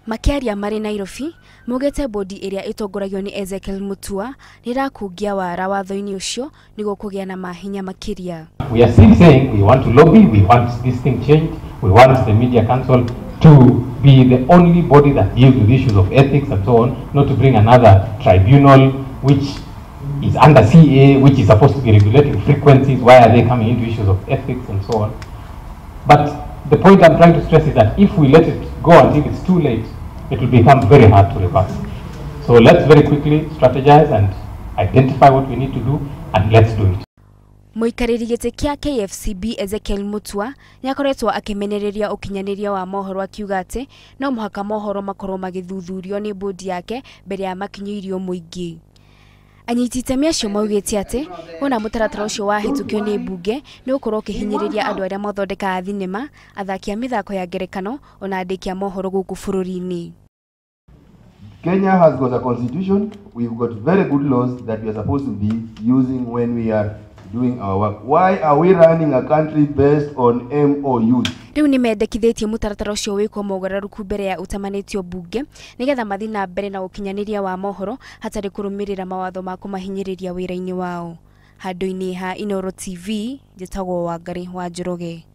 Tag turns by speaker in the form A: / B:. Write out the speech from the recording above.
A: Makĩaria marĩ Nairobi, maugĩte bodi ĩrĩa ĩtongoragio nĩ Ezekiel Mutua nĩ ĩrakungia wara watho-inĩ ũcio nĩguo kũgĩa na mahinya makĩria.
B: We are still saying we want to lobby, we want this thing changed, we want the Media Council to be the only body that deals with issues of ethics and so on, not to bring another tribunal which is under CA, which is supposed to be regulating frequencies. Why are they coming into issues of ethics and so on? But the point I'm trying to stress is that if we let it go until it's too late, it will become very hard to reverse. So let's very quickly strategize and identify what we need to do, and let's do it.
A: Mũikarĩri gĩtĩ kĩa KFCB Ezekiel Mutua nĩakoretwo akĩmenereria ũkinyanĩria wa mohoro akiuga atĩ no mũhaka mohoro makorwo magĩthuthurio nĩ bodi yake mbere ya makinyĩirio mũingĩ. Anyiti itemi acio maugĩte atĩ wona mũtaratara ũcio wahĩtũkio nĩ mbunge nĩ ũgũkorwo ũkĩhinyĩrĩria andũ arĩa mathondekaga thinema, athaki a mĩthako ya ngerekano ona andĩki a mohoro gũkũ bũrũri-inĩ.
C: Kenya has got a constitution. We've got very good laws that we are supposed to be using when we are doing our work. Why are we running a country based on MOUs?
A: Rĩu nĩ mendekithĩtie mũtaratara ũcio wĩkwo mogarũrũku mbere ya ũtamanĩtio mbunge nĩgetha mathiĩ na mbere na ũkinyanĩria wa mohoro hatarĩ kũrũmĩrĩra mawatho ma kũmahinyĩrĩria wĩra-inĩ wao. Handũ-inĩ ha Inooro TV, njĩtagwo Wangari wa Njoroge.